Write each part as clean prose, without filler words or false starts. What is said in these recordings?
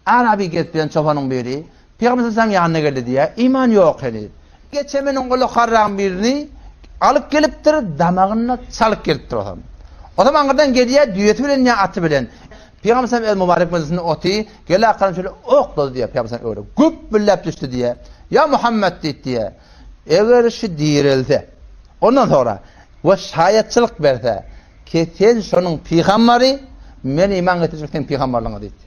Araby gezip ýören çopanyň biri Pygamber sallallahu ýanyna geldi diýýär. Iman ýok heniz. Geçemeniň ullakarragyň birini alyp gelipdir, damagyna çalyp gelipdir osam. Osam aňyrdan gelýär, düýesi bilen ýa aty bilen. Pygamber sallallahu öz mübarek mejlisinde oty, gel akaryň şöyle oklady diýýär Pygamber sallallahu öwre. Güpbülläp düşdi diýýär. Ýa Muhammed diýdi diýýär. Eger şu direlse, ondan sonra we şaýatçylyk berse, Ki sen şonuň pygambary, men iman getirjek seň pygambarlygyňa diýdi.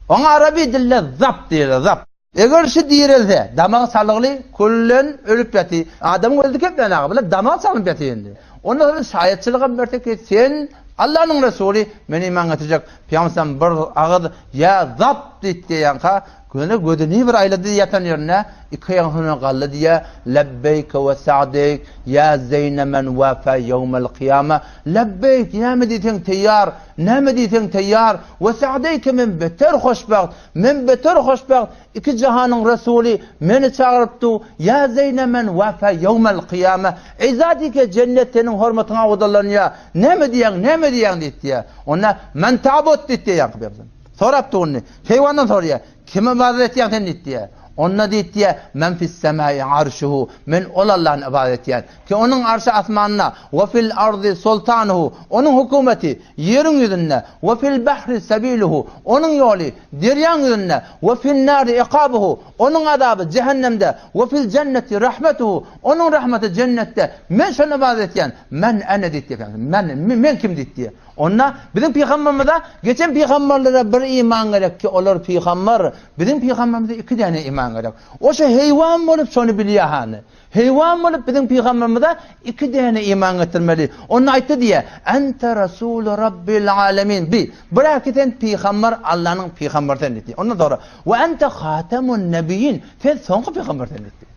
Oňa arabi dilde zap diýilýär, zap. Eger şu direlse, damagy çalygly, küllen ölüp ýaty. Adamyň öldi kepmän aga, bular damagy çalynyp ýaty indi. Ondan soň şaýatçylygam berse ki sen Allanyň resuly, men iman getirjek. Pygamber bir agyz ýa zap diýdi diýýänka, Göne gözüni bir aýlady ýatan ýerinde, iki aýagyň üstüne galdy diýýär, Lebbeýke we sa'deýk, ýa zeýne men wafa ýewmel kyýama. Lebbeýk, näme diýseň teýýar, näme diýseň teýýar, we sa'deýke men beter hoşbagt, men beter hoşbagt, iki jahanyň Resuly meni çagyrypdy, ýa zeýne men wafa ýewmel kyýama. Eý zat ike jennet seniň hormatyňa owadanlanýar, näme diýýäň, näme diýýäň diýdi diýýär. Onda men ta'bud diýdi diýýär. Sorapdy ony. Heýwandan soraýar. Kime ybadat etýäň sen diýip diýýär. Onda diýip diýýär, Men fis-semai arşuhu. Men ol Allahny ybadat etýän. Ki onuň arşy asmanda, we fil ardy sultanuhu. Onuň hökümeti ýeriň ýüzünde, we fil bahri sabiluhu. Onuň ýoly derýaň ýüzünde, we fin nari ikabuhu. Onuň azaby jähennemde, we fil jenneti rahmetuhu. Onuň rahmeti jennetde. Men şony ybadat etýän. Men ene diýip diýýär. Men men kim diýip diýýär. Onda biziň pygamberimize geçen pygamberlere bir iman gerek ki olar pygamber, biziň pygamberimize iki däne iman gerek. Oşa heýwan bolup şony bilýär hany. Heýwan bolup biziň pygamberimize iki däne iman getirmeli. Onda aýtdy diýe, Ente rasulu rabbil alamin. Bi, biraki sen pygamber Allanyň pygamberi sen diýdi. Ondan sonra we ente hatamun nebiyin. Sen soňky pygamber sen diýdi.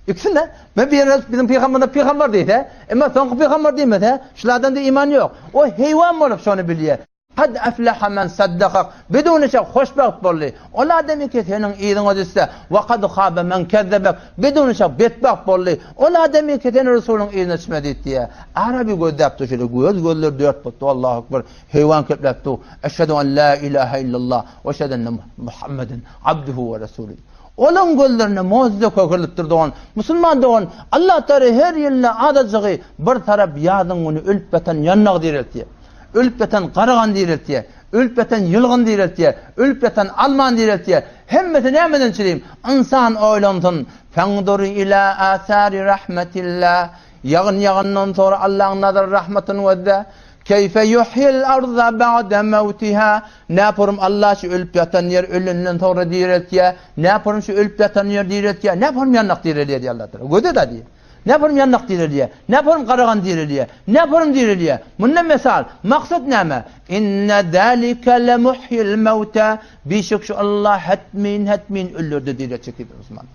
Ikisinde men bir ýerde biziň pygamberimiz pygamber diýse, emma soňky pygamber diýmese, şulardan da iman ýok. O heýwan bolup şony bilýär. Kad aflaha men saddakak. Biduni şek hoşbagt boldy. Ol adam ki seniň yzyňa düşse, we kad haba men kezzebek. Biduni şek betbagt boldy. Ol adam ki seniň Resulyň yzyna düşmedi diýýär. Araby gözläp dur şeýle göz gözleri dört butdy. Allahu ekber. Heýwan kepläp dur. Eşhedü en la ilaha illallah we eşhedü enne Muhammeden abduhu we resuluhu. Olaň gözlerinde mojize kökerilipdir dogan. Musulman dogan, Allatagala her ýylda azajygy bir tarap ýazyň güni ölüp ýatan ýandagy direltýär. Ölüp ýatan garagany direltýär. Ölüp ýatan ýylgyny direltýär. Ölüp ýatan almany direltýär. Hemmesi nämeden çürim? Ynsan oýlansyn. Fendur ila asari rahmetilla. Ýagyn ýagandan soňra Allaň nazar rahmatyny gözle. Keýfe yuhyil arda ba'de mewtiha, Näporum Allah şu ölüp ýatan ýer ölenden soňra direltýär, näporum şu ölüp ýatan ýer direltýär, näporum ýandak direlýär diýýär Allah Tagala. Göze da diýýär. Näporum ýandak direlýär, näporum garagan direlýär, näporum direlýär. Munda mesal, maksat näme? Inne zalika lemuhyil mewta, Bişek şu Allah hetmin hetmin ölüleri-de direltjek diýipdir Osman.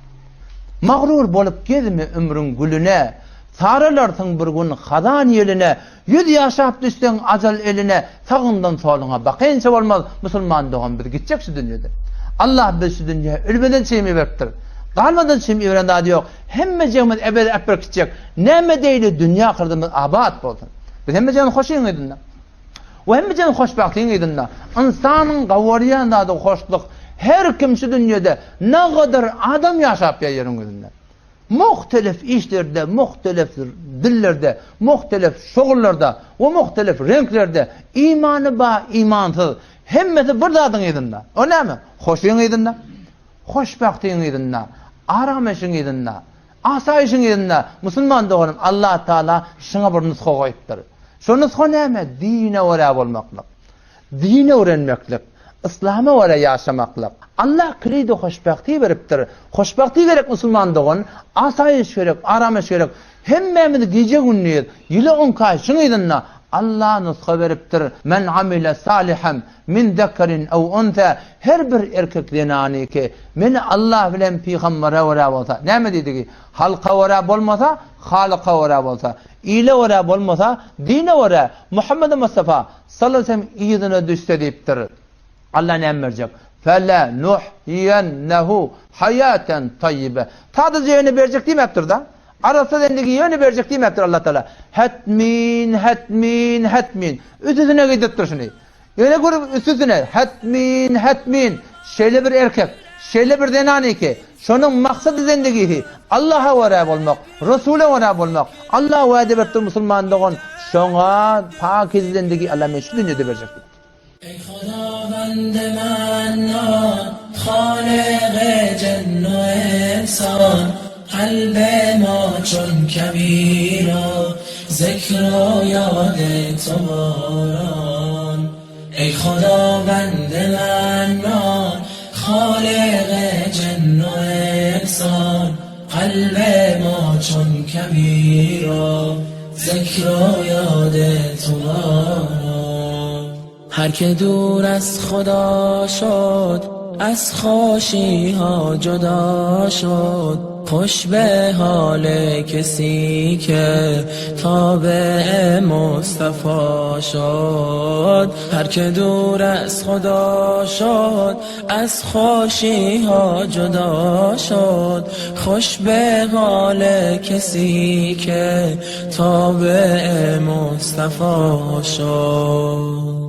Magrur bolup gezme ömrüň gülüne, Saralarsyň bir gün hazan ýeline, Ýüz ýaşap düşseň ajal eline, Sagyňdan soluňa bakynça bolmaz, Musulman dogan biz gitjek şu dünýeden. Allah bizi şu dünýä ölmeden çymy beripdir. Galmadan çymy iberen zady ýok. Hemmejigimiz ebedi äpber gitjek. Näme edeýli dünýä ahyrdymyz abat bolsun. Biz hemmejigimiz hoşyň yzynda. We hemmejigimiz hoşbagtyň yzynda. Ynsanyň gawarýan zady hoşluk. Her kim şu dünýede nagadar adam ýaşap ýa ýeriň ýüzünde. Muhtelif işlerde, muhtelif dillerde, muhtelif şugullarda we muhtelif reňklerde imany bar, imansyz, hemmesi bir zadyň yzynda. O näme? Hoşyň yzynda, hoşbagtyň yzynda, arameşiň yzynda, asaýyşyň yzynda. Musulman doganym, Allah Taala şuňa bir nusga goýupdyr. Şo nusga näme? Dine görä bolmaklyk. Din öwrenmeklik, yslama görä ýaşamaklyk. Allah kilide hoşbagty beripdir. Hoşbagty gerek musulman dogan, asaýyş gerek, aramyş gerek. Hemmämiz gije-gündiz, ýyly onki aý şuň yzynda. Allah nusga beripdir, Men amile salihan min zekerin ew unsa, her bir erkek zenanyky, meni Allah bilen pygambere görä bolsa, näme diýdigi? Halka görä bolmasa, Halyka görä bolsa, ile görä bolmasa, dine görä, Muhammedi Mustafa, Sallallahu yzyna düşse diýipdir. Allah näme berjek? Fele nuhyiyennehu hayaten tayyibe. Sadaja ýöne berjek diýmäpdir-da. Arassa zendigi ýöne berjek diýmäpdir Allah Taala. Hetmin, hetmin, hetmin. Üstüne gidipdir şuny. Ýöne görüp üstüne hetmin, hetmin. Şeýle bir erkek, şeýle bir zenan ki, şonuň maksady zendigisi Allaha görä bolmak, Resula görä bolmak. Allah wada beripdir musulman dogan, şoňa pakize zendigi Allah men şu dünýede berjek diýipdir. Eý Hodawand Mannan, Halygy jinn u insan, Kalby ma çun kebira, Zikr u ýady tu boran. Eý Hodawand Mannan, Halygy jinn u insan, Kalby ma çun kebira, Zikr u ýady tu boran. Her ke dur az Huda şod, Az hoşiha juda şod, Hoş be hal kesi ke tabe Mustafa şod. Her ke dur az Huda şod, Az hoşiha juda şod, Hoş be hal kesi ke tabe Mustafa şod.